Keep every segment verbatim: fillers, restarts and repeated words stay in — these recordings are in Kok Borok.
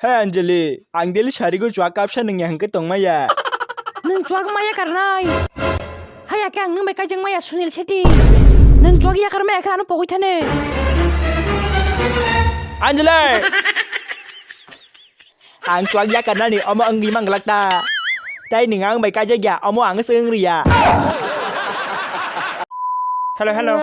He Anjali, ang daily sarigo chuak kapsa nungya hwnkhe tongmaya. Nwng chuak maya karnai. Haya khe ang nwng bai kaijak maya Sunil Shetty. Nwng chuak yakar maya khe ano pogwi thani. Anjali! Ang chuak yakarnani omo wngwi manglak ta. Tei nwng ang bai kaijakya, omo ang se wng riya. Hello, hello.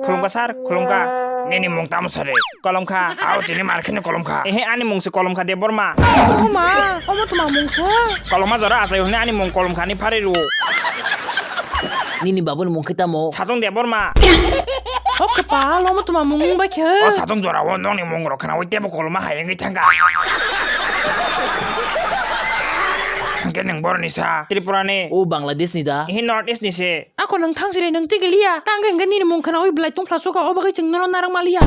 Khulumkha sir, khulumkha. Nini mung tamo sare? Kolomkha. Ao, tini markheno kolomkha. Ehe, ani mung se Kolomkha Debbarma. Oma, omo toma mung se? Koloma jora asai hwnwi ani mung Kolomkha ni phari rwo. Nini babuni mung khe tamo? Satung Debbarma. O kwpal, omo toma mung bai khe? O satung jora o nokni mung rok khnaui tebo koloma hai wngwi thangkha. Hwnkhe nwng boroni sa? Tripura ni. O Bangladesh ni da? Ehe, North East ni se. Ako nwng thang siri nwng tigiliya. Tang hwnkhe nini mung khnaui belai tungphla suka, o bagwi chwng nono narang maliya.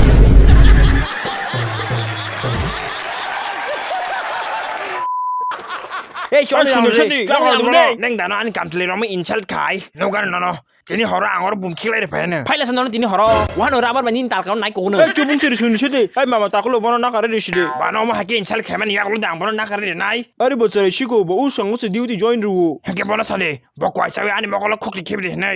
Ei, chwng Oi, Sunil Shetty, chwng chwng Sunil Shetty. Neng dano ani kamchwlwi romwi insult khai. Nogar nono. Tini horo ang oro bum khiklai rw phai nw. Phaila sa nono tini horo. Wano rabar mani tal kaun nai kono. Ei, chubung chiri Sunil Shetty. Ei, mama takulo bono nakare risi de. Bano omo hake insult khaimani yakulo dang bono nakare rinai. Ari bo chwrai siko bo usang usi duty join rwo. Hake bono sade. Bo kwai chawi ani mokolo khukri khibri hinai.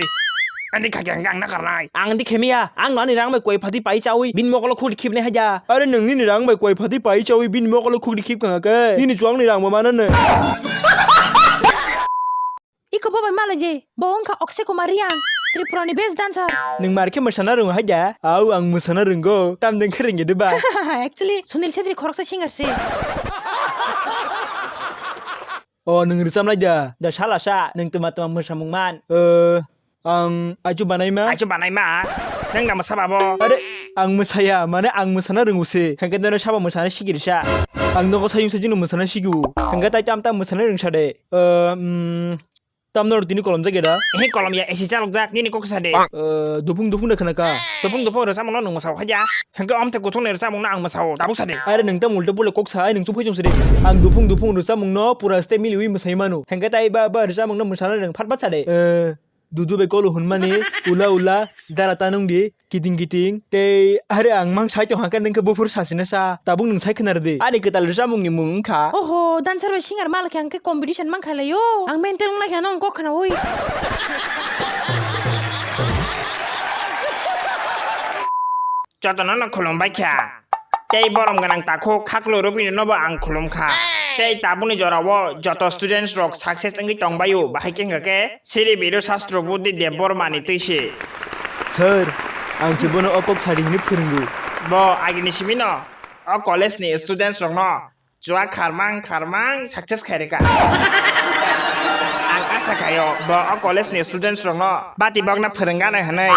Ani khake ang ang nakarnai. Ang di khemiya, ang no ani rang bai kwai phati pai chawi, bini mokolo khukri khibnai haja. Are nwng nini rang bai kwai phati pai chawi, bini mokolo khukri khib kha ke. Nini chuang ni rang bo mana ne. Iko bo bai malai je, bo wngkha Akshay Kumar Reang, Tripura ni best dancer. Nwng mar khe mwsana rwngo haja? Au, ang mwsana rwngo. Tam den khe rwngya de ba? Actually, Sunil Chhetri khoroksa singer se. O, nwng rwchapnai da? Da sala sa, nwng twma twma mwsamung man. O, ang aichu banaima. Aichu banaima? Nwng da mwsa babo? Are, ang mwsaya, mane ang mwsana rwngo se. Hwnkhe nono sabo mwsana sikirisa. Ang nogo sayung sajino mwsana sigo. Hwnkhe tai tam tam mwsana rwngsa de. O, mm, tam norok tini kolom jageda? Ehe, kolom ya, esi chalok jak, nini kok sa de. O, dupung dupung da khna ka. Dupung dupung rwchapmung no nwng mwsao haja. Hwnkhe omte kuthung ni rwchapmung no ang mwsao, tabuk sa de. Are nwng tam ulta pule kok sa, ai nwng chuphui chungsri. Ang dupung dupung rwchapmung no pura step miliwi mwsai mano. Hwnkhe tai ba, ba rwchapmung no mwsana nwng phat phat sa de. Eh, dudu bai kolo hwnmani, ula ula, dara ta nung di, kiting kiting. Tei are ang mang sai tong hwnkhe nwng khe buphuru sasina sa, tabuk nwng sai khna rw di. Ani kwtal rwchapmung ni mung wngkha. Oho, dancer bai singer malakhe ang khe competition mankha lai o. Ang mental wnglaikha nong kok khnaui. Jotono no khulumbai kha. Tei borom gwnang takhuk khaklo Rubino nobo ang khulum kha. Tei tabukni jorao joto students rok success wngwi tong baio, bahai khe wngkha khe Sri Biru Sastro Buddhi Debbarma ni twi se. Sir, ang se bono o kok sari hwnwi phwrwngo. Bo agini simi no o college ni students rok no Chua kharmang kharmang success khairika. Ang asa khaio bo o college ni students rokno bati bokna phwrwngganai hwnwi.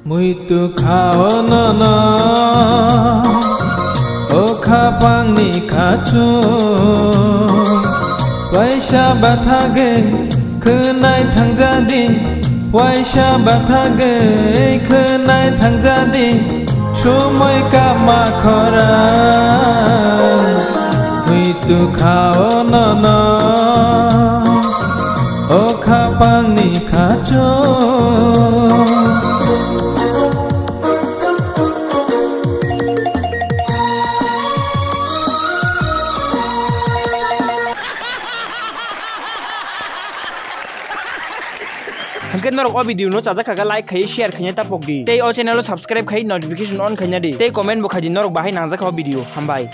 Muitu khao nono, o khapangni khachung, waisa bathagwi khwnai thangjadi, waisa bathagwi khwnai thangjadi, sumoi kapma khorang. Muitu khao nono, o khapangni khachung. Hwnkhe norok o video no chajak kha khe like khai, share khaina tapok di. Tei o channel o subscribe khai, notification on khaina di. Tei comment bo khai di norok bahai nangjak kha o video. Hambai.